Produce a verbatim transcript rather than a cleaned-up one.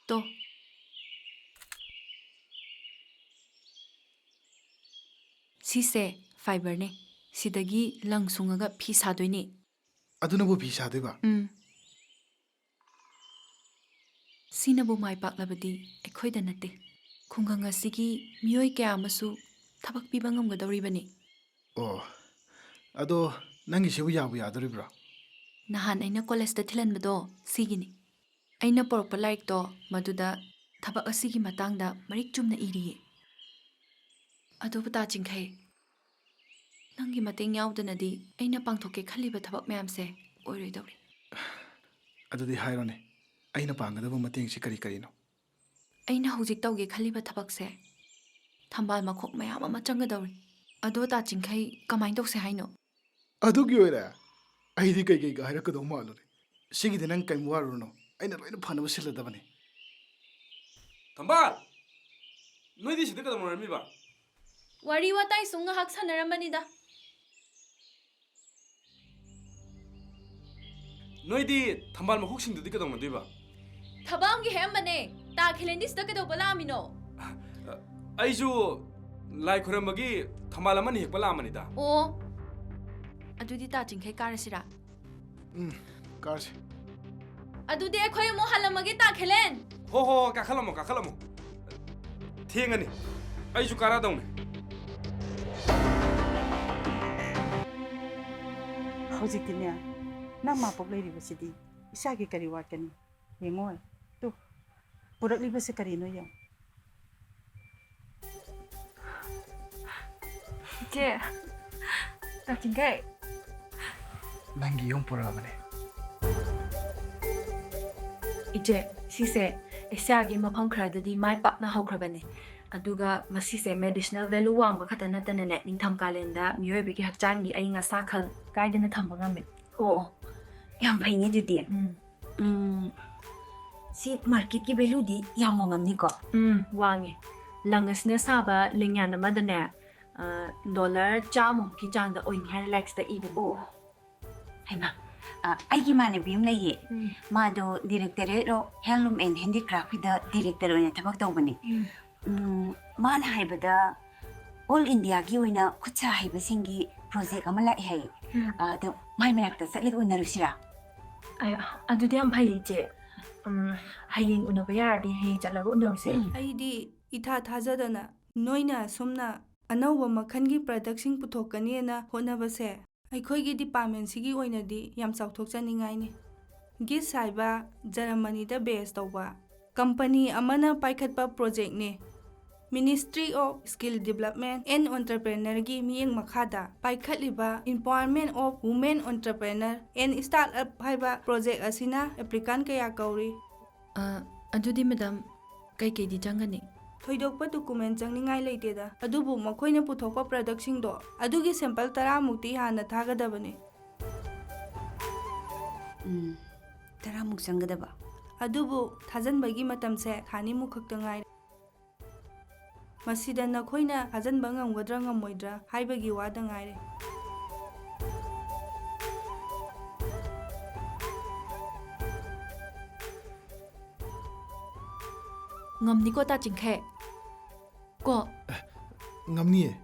ꯇꯣ꯫ ꯁꯤꯁꯦ fiberꯅꯦ꯫ ꯁꯤꯗꯒꯤ ꯂꯪ ꯁꯨꯡꯉꯒ ꯐꯤ ꯁꯥꯗꯣꯏꯅꯦ꯫ ꯑꯗꯨꯅꯕꯨ ꯐꯤ ꯁꯥꯗꯣꯏꯕ? ꯎꯝ꯫ ꯁꯤꯅꯕꯨ ꯃꯥꯏ ꯄꯥꯛꯂꯕꯗꯤ ꯑꯩꯈꯣꯏꯗ ꯅꯠꯇꯦ, ꯈꯨꯡꯒꯪ ꯑꯁꯤꯒꯤ ꯃꯤꯑꯣꯏ ꯀꯌꯥ ꯑꯃꯁꯨ ꯊꯕꯛ ꯄꯤꯕ ꯉꯝꯒꯗꯧꯔꯤꯕꯅꯤ꯫ ꯑꯣ, ꯑꯗꯣ ꯅꯪꯒꯤꯁꯤꯕꯨ ꯌꯥꯕꯨ ꯌꯥꯗꯣꯔꯤꯕ꯭ꯔꯣ? ꯅꯍꯥꯟ ꯑꯩꯅ ꯀꯣꯂꯦꯖꯇ ꯊꯤꯜꯍꯟꯕꯗꯣ ꯁꯤꯒꯤꯅꯤ꯫ ꯑꯩꯅ ꯄꯣꯔꯛꯄ ꯂꯥꯏꯔꯤꯛꯇꯣ ꯃꯗꯨꯗ ꯊꯕꯛ ꯑꯁꯤꯒꯤ ꯃꯇꯥꯡꯗ ꯃꯔꯤꯛ ꯆꯨꯝꯅ ꯏꯔꯤꯌꯦ꯫ ꯑꯗꯨꯕꯨ ꯇꯥ ꯆꯤꯡꯈꯩ, ꯅꯪꯒꯤ ꯃꯇꯦꯡ ꯌꯥꯎꯗꯅꯗꯤ ꯑꯩꯅ ꯄꯥꯡꯊꯣꯛꯀꯦ ꯈꯜꯂꯤꯕ ꯊꯕꯛ ꯃꯌꯥꯝꯁꯦ ꯑꯣꯏꯔꯣꯏꯗꯧꯔꯤ꯫ ꯑꯗꯨꯗꯤ ꯍꯥꯏꯔꯣꯅꯦ, ꯑꯩꯅ ꯄꯥꯡꯒꯗꯕ ꯃꯇꯦꯡꯁꯤ ꯀꯔꯤ ꯀꯔꯤꯅꯣ? ꯑꯩꯅ ꯍꯧꯖꯤꯛ ꯇꯧꯒꯦ ꯈꯜꯂꯤꯕ ꯊꯕꯛꯁꯦ ꯊꯝꯕꯥꯜ ꯃꯈꯣꯛ ꯃꯌꯥꯝ ꯑꯃ ꯆꯪꯒꯗꯧꯔꯤ꯫ ꯑꯗꯣ ꯇꯥ ꯆꯤꯡꯈꯩ, ꯀꯃꯥꯏꯅ ꯇꯧꯁꯦ ꯍꯥꯏꯅꯣ? ꯑꯗꯨꯒꯤ ꯑꯣꯏꯔꯦ? ꯑꯩꯗꯤ ꯀꯩꯀꯩꯒ ꯍꯥꯏꯔꯛꯀꯗꯧ ꯃꯥꯜꯂꯨꯔꯦ꯫ ꯁꯤꯒꯤꯗꯤ ꯅꯪ ꯀꯩꯝ ꯋꯥꯔꯨꯔꯅꯨ, ꯑꯩꯅ ꯂꯣꯏꯅ ꯐꯅꯕ ꯁꯤꯜꯂꯗꯕꯅꯤ꯫ ꯊꯝꯕꯥꯜ! ꯅꯣꯏꯗꯤ ꯁꯤꯗ ꯀꯩꯗꯧꯅꯔꯝꯃꯤꯕ? ꯋꯥꯔꯤ ꯋꯥꯇꯥꯏ ꯁꯨꯝ ꯉꯥꯏꯍꯥꯛ ꯁꯥꯟꯅꯔꯝꯕꯅꯤꯗ꯫ ꯅꯣꯏꯗꯤ ꯊꯝꯕꯥꯜ ꯃꯈꯣꯛꯁꯤꯡꯗꯨꯗꯤ ꯀꯩꯗꯧꯅꯗꯣꯏꯕ? ꯊꯕꯛ ꯑꯃꯒꯤ ꯍꯦꯛꯑꯝꯕꯅꯦ꯫ ꯇꯥ ꯈꯦꯂꯦꯟꯗꯤ ꯁꯤꯗ ꯀꯩꯗꯧꯕ ꯂꯥꯛꯑꯝꯃꯤꯅꯣ? ꯑꯩꯁꯨ ꯂꯥꯏ ꯈꯣꯏꯔꯝꯕꯒꯤ ꯊꯝꯕꯥꯜ ꯑꯃꯅꯤ ꯍꯦꯛꯄ ꯂꯥꯛꯑꯝꯕꯅꯤꯗ꯫ ꯑꯣ, ꯑꯗꯨꯗꯤ ꯇꯥ ꯆꯤꯡꯈꯩ ꯀꯥꯔꯁꯤꯔꯥ? ꯎꯝ, ꯀꯥꯔꯁꯤ꯫ ꯑꯗꯨꯗꯤ ꯑꯩꯈꯣꯏ ꯑꯃꯨꯛ ꯍꯜꯂꯝꯃꯒꯦ, ꯇꯥ ꯈꯦꯂꯦꯟ꯫ ꯍꯣ, ꯍꯣ, ꯍꯣ, ꯀꯥꯈꯠꯂꯝꯃꯣ, ꯀꯥꯈꯠꯂꯝꯃꯣ꯫ ꯊꯦꯡꯉꯅꯤ꯫ ꯑꯩꯁꯨ ꯀꯥꯔꯗꯧꯅꯤ꯫ ꯍꯧꯖꯤꯛꯇꯤꯅꯦ, ꯅꯪ ꯃꯥꯄꯣꯛ ꯂꯩꯔꯤꯕꯁꯤꯗꯤ ꯏꯆꯥꯒꯤ ꯀꯔꯤ ꯋꯥꯠꯀꯅꯤ? ꯌꯦꯡꯉꯣ, ꯇꯨ, ꯄꯨꯔꯛꯂꯤꯕꯁꯦ ꯀꯔꯤꯅꯣ ꯌꯦꯡꯉꯣ꯫ ꯏꯆꯦ, ꯇꯥ ꯆꯤꯡꯈꯩ꯫ ꯅꯪꯒꯤ ꯌꯨꯝ ꯄꯨꯔꯛꯑꯕꯅꯦ꯫ ꯏꯆꯦ, ꯁꯤꯁꯦ ꯑꯦꯁꯤꯌꯥꯒꯤ ꯃꯐꯝ ꯈꯔꯗꯗꯤ ꯃꯥꯏ ꯄꯥꯛꯅ ꯍꯧꯈ꯭ꯔꯕꯅꯦ꯫ ꯑꯗꯨꯒ ꯃꯁꯤꯁꯦ medicinal value ꯋꯥꯡꯕ ꯈꯛꯇ ꯅꯠꯇꯅꯅꯦ, ꯅꯤꯡꯊꯝ ꯀꯥꯂꯦꯟꯗ ꯃꯤꯑꯣꯏꯕꯒꯤ ꯍꯛꯆꯥꯡꯒꯤ ꯑꯏꯪ ꯑꯁꯥ ꯈꯜ ꯀꯥꯏꯗꯅ ꯊꯝꯕ ꯉꯝꯃꯦ꯫ ꯑꯣ, ꯌꯥꯝ ꯐꯩꯅꯦ ꯑꯗꯨꯗꯤ꯫ ꯎꯝ꯫ ꯎꯝ, ꯁꯤ marketꯀꯤ valueꯗꯤ ꯌꯥꯝ ꯋꯥꯡꯉꯝꯅꯤꯀꯣ? ꯎꯝ, ꯋꯥꯡꯉꯦ꯫ ꯂꯪ ꯑꯁꯤꯅ ꯁꯥꯕ ꯂꯦꯡꯌꯥꯟ ꯑꯃꯗꯅꯦ, ꯑ, dollar ꯆꯥꯝꯃꯃꯨꯛꯀꯤ ꯆꯥꯡꯗ ꯑꯣꯏꯅꯤ ꯍꯥꯏꯅ ꯂꯥꯏꯔꯤꯛꯁꯤꯗ ꯏꯕꯅꯦ꯫ ꯑꯣ꯫ ꯍꯩꯃꯥ, ꯑ, ꯑꯩꯒꯤ ꯏꯃꯥꯟꯅꯕꯤ ꯑꯃ ꯂꯩꯌꯦ꯫ ꯎꯝ꯫ ꯃꯥꯗꯣ Directorate of Handloom and Handicraft ꯀꯤꯗ director ꯑꯣꯏꯅ ꯊꯕꯛ ꯇꯧꯕꯅꯦ꯫ ꯎꯝ꯫ ꯎꯝ, ꯃꯥꯅ ꯍꯥꯏꯕꯗ all India ꯒꯤ ꯑꯣꯏꯅ ꯈꯨꯠ ꯁꯥ ꯍꯩꯕꯁꯤꯡꯒꯤ project ꯑꯃ ꯂꯥꯛꯑꯦ ꯍꯥꯏꯌꯦ꯫ ꯎꯝ꯫ ꯑ, ꯑꯗꯣ ꯃꯥꯏ ꯃꯅꯥꯛꯇ ꯆꯠꯂꯒ ꯎꯅꯔꯨꯁꯤꯔꯥ? ꯑꯌꯥ, ꯑꯗꯨꯗꯤ ꯌꯥꯝ ꯐꯩ, ꯏꯆꯦ꯫ ꯎꯝ, ꯍꯌꯦꯡ ꯎꯅꯕ ꯌꯥꯔꯗꯤ ꯍꯌꯦꯡ ꯆꯠꯂꯒ ꯎꯅꯔꯨꯁꯦ꯫ ꯎꯝ꯫ ꯑꯩꯗꯤ ꯏꯊꯥ ꯊꯥꯖꯗꯅ ꯅꯣꯏꯅ ꯑꯁꯨꯝꯅ ꯑꯅꯧꯕ ꯃꯈꯜꯒꯤ productꯁꯤꯡ ꯄꯨꯊꯣꯛꯀꯅꯤꯅ ꯍꯣꯠꯅꯕꯁꯦ ꯑꯩꯈꯣꯏꯒꯤ departmentꯁꯤꯒꯤ ꯑꯣꯏꯅꯗꯤ ꯌꯥꯝ ꯆꯥꯎꯊꯣꯛꯆꯅꯤꯡꯉꯥꯏꯅꯤ꯫ ꯒꯤꯁ ꯍꯥꯏꯕ ꯖꯔꯃꯅꯤꯗ base ꯇꯧꯕ company ꯑꯃꯅ ꯄꯥꯏꯈꯠꯄ projectꯅꯤ꯫ Ministry of Skill Development and Entrepreneurꯒꯤ ꯃꯤꯠꯌꯦꯡ ꯃꯈꯥꯗ ꯄꯥꯏꯈꯠꯂꯤꯕ Empowerment of Women Entrepreneur and Startup ꯍꯥꯏꯕ project ꯑꯁꯤꯅ applicant ꯀꯌꯥ ꯀꯧꯔꯤ꯫ ꯑ, ꯑꯗꯨꯗꯤ madam, ꯀꯩꯀꯩꯗꯤ ꯆꯪꯒꯅꯤ? ꯊꯣꯏꯗꯣꯛꯄ document ꯆꯪꯅꯤꯡꯉꯥꯏ ꯂꯩꯇꯦꯗ, ꯑꯗꯨꯕꯨ ꯃꯈꯣꯏꯅ ꯄꯨꯊꯣꯛꯄ productꯁꯤꯡꯗꯣ ꯑꯗꯨꯒꯤ sample ꯇꯔꯥꯃꯨꯛꯇꯤ ꯍꯥꯟꯅ ꯊꯥꯒꯗꯕꯅꯤ꯫ ꯎꯝ, ꯇꯔꯥꯃꯨꯛ ꯆꯪꯒꯗꯕ꯫ ꯑꯗꯨꯕꯨ ꯊꯥꯖꯟꯕꯒꯤ ꯃꯇꯝꯁꯦ ꯊꯥ ꯑꯅꯤꯃꯨꯛ ꯈꯛꯇ ꯉꯥꯏꯔꯦ꯫ ꯃꯁꯤꯗ ꯅꯈꯣꯏꯅ ꯊꯥꯖꯟꯕ ꯉꯝꯒꯗ꯭ꯔꯥ ꯉꯝꯃꯣꯏꯗ꯭ꯔꯥ ꯍꯥꯏꯕꯒꯤ ꯋꯥꯗ ꯉꯥꯏꯔꯦ꯫ ꯉꯝꯅꯤꯀꯣ, ꯇꯥ ꯆꯤꯡꯈꯩ? ꯀꯣ? ꯉꯝꯅꯤꯌꯦ꯫